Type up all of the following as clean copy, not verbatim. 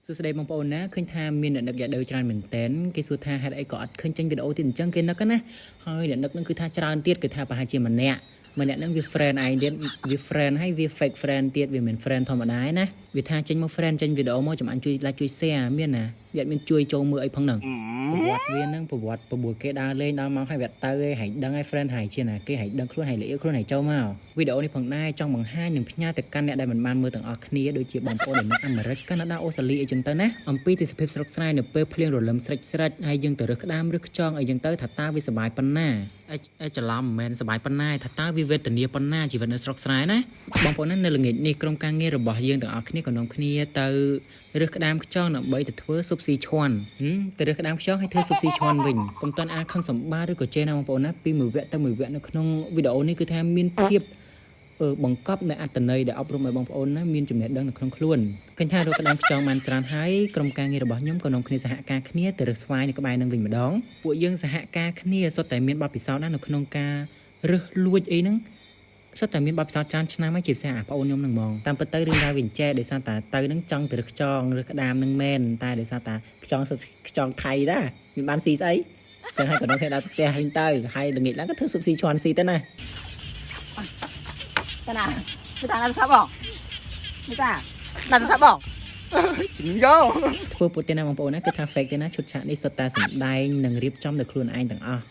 សួស្តីបងប្អូនណាឃើញថាមានអ្នកនឹកយ៉ាដូវច្រើនមែនតែនគេសួរថាហេតុអីក៏អត់ឃើញចេញវីដេអូទៀតអញ្ចឹងគេនឹកណាហើយអ្នកនឹកនឹងគឺថាច្រើនទៀតគឺថាប្រហែលជាម្នាក់ម្នាក់ហ្នឹងវា friend ឯងទៀតវា friend ហើយវា fake friend ទៀតវាមិន friend ធម្មតាឯណាវាថាចេញមក friend ចេញវីដេអូមកចាំអញជួយ like ជួយ share មានណាវាអត់មានជួយចូលមើលអីផងហ្នឹងប្រវត្តិវាហ្នឹងប្រវត្តិបបួលគេដើរលេងដល់មកហើយវាទៅឯងហើយដឹងហើយ friend ហើយជាណាគេហើយដឹងខ្លួនហើយលាខ្លួនហើយចូលមកវីដេអូនេះផងដែរចង់បង្ហាញនិងផ្ញើទៅកាន់អ្នកដែលមិនបានមើលទាំងអស់គ្នាដូចជាបងប្អូនដែលនៅអាមេរិកកាណាដាអូស្ត្រាលីអីចឹងទៅណាអំពីទេសភាពស្រុកស្រែនៅពេលភ្លៀងរលឹមស្រេចស្រេចហើយយើងទៅរើសក្តាមឬខ្យងអីចឹងទៅថាតើវាសប្បាយប៉ុណ្ណាអេច្រឡំមិនមែនសប្បាយប៉ុណ្ណាថាតើវាវេទនាប៉ុណ្ណាជីវិតនៅស្រុកស្រែណាបងប្អូនណានៅល្ងាចនេះក្រុមការងាររបស់យើងទាំងអស់គ្នាក៏នាំគ្នាទៅរើសក្តាមខ្យងដើម្បីទៅធ្វើស៊ុបស៊ីឈួនទៅរើសក្តាមខ្យងហើយធ្វើស៊ុបស៊ីឈួនវិញកុំតន់អាខឹងសម្បាឬក៏ជេរណាបងប្អូនណាពីមួយវគ្គទៅមួយវគ្គនៅក្នុងវីដេអូនេះគឺថាមានភាពបង្កប់នៅអត្តន័យដែលអប់រំឲ្យបងប្អូនណាមានចំណេះដឹងនៅក្នុងខ្លួនឃើញថារកក្តាមខ្យងបានច្រើនហើយក្រុមការងាររបស់ខ្ញុំក៏នាំគ្នាសហការគ្នាទៅរើសស្វាយនៅក្បែរនឹងវិញម្ដងពួកយើងសហការគ្នាសុទ្ធតែមានបទពិសោធន៍ណានៅក្នុងការរើសលួចអីហ្នឹងសុទ្ធតែមានបទពិសោធន៍ច្រើនឆ្នាំហើយជាពិសេសអាប្អូនខ្ញុំហ្នឹងហ្មងតាមពិតទៅរឿងរ៉ាវវាអញ្ចេះដោយសារតាទៅហ្នឹងចង់ទៅរើសខ្យងរើសក្តាមហ្នឹងមែនតែដោយសារតាខ្យងសុទ្ធខ្យងថៃតាមានបានស៊ីស្អីចឹងហើយក៏នាំគ្នាដល់ផ្ទះវិញទៅហើយល្ងាចឡើងក៏ធ្វើស៊ុបស៊ីឈួនស៊ីទៅណា តាណាមេតាណាទូរស័ព្ទបងមេតាណាទូរស័ព្ទបងជំយោ ធ្វើពុតទេណាបងប្អូនណាគឺថា fake ទេណាឈុតឆាកនេះសុទ្ធតែសម្ដែងនិងរៀបចំដោយខ្លួនឯងទាំងអស់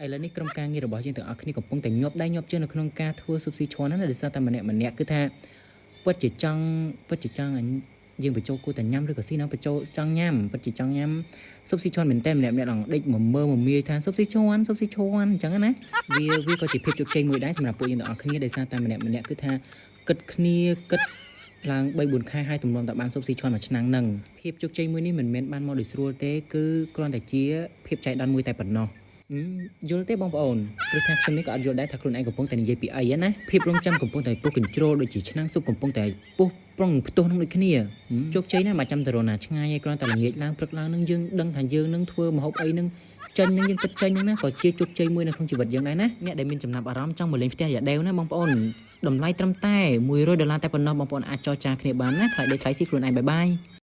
ឥឡូវនេះក្រុមការងាររបស់យើងទាំងអស់គ្នាកំពុងតែញាប់ដៃញាប់ជើងនៅក្នុងការធ្វើស៊ុបស៊ីឈួនហ្នឹងណាដោយសារតែម្នាក់ម្នាក់គឺថាពិតជាចង់ពិតជាចង់អញយើងបញ្ចូលគួរតែញ៉ាំឬក៏ស៊ីណាបញ្ចូលចង់ញ៉ាំពិតជាចង់ញ៉ាំស៊ុបស៊ីឈួនមែនតើម្នាក់ម្នាក់ឡងដេកមកមើលមកមាយថាស៊ុបស៊ីឈួនស៊ុបស៊ីឈួនអញ្ចឹងណាវាវាក៏ជាភាពជោគជ័យមួយដែរសម្រាប់ពួកយើងទាំងអស់គ្នាដោយសារតែម្នាក់ម្នាក់គឺថាគិតគ្នាគិត ឡើង3 4ខែហើយទម្រាំតែបានស៊ុបស៊ីឈួនមួយឆ្នាំហ្នឹងភាពជោគជ័យមួយនេះមិនមែនបានមកដោយស្រួលទេគឺគ្រាន់តែជាភាពចៃដន្យមួយតែប៉ុណ្ណោះយល់ទេបងប្អូនព្រោះថាខ្ញុំនេះក៏អត់យល់ដែរថាខ្លួនឯងកំពុងតែនិយាយពីអីណាភាពរងចាំកំពុងតែពុះកញ្ជ្រោលដូចជាឆ្នាំងស៊ុបកំពុងតែពុះប្រុងផ្ទុះនឹងដូចគ្នាជោគជ័យណាស់មិនចាំទៅរណាឆ្ងាយឯងគ្រាន់តែល្ងាចឡើងព្រឹកឡើងនឹងយើងដឹងថាយើងនឹងធ្វើម្ហូបអីនឹងចេញនឹងយើងគិតចេញនឹងណាក៏ជាជោគជ័យមួយនៅក្នុងជីវិតយើងដែរណាអ្នកដែលមានចំណាប់អារម្មណ៍ចង់មកលេងផ្ទះយ៉ាដេវណាបងប្អូនតម្លៃត្រឹមតែ100ដុល្លារតែប៉ុណ្ណោះបងប្អូនអាចចរចាគ្នាបានណាថ្លៃដេកថ្លៃស៊ីខ្លួនឯង bye bye.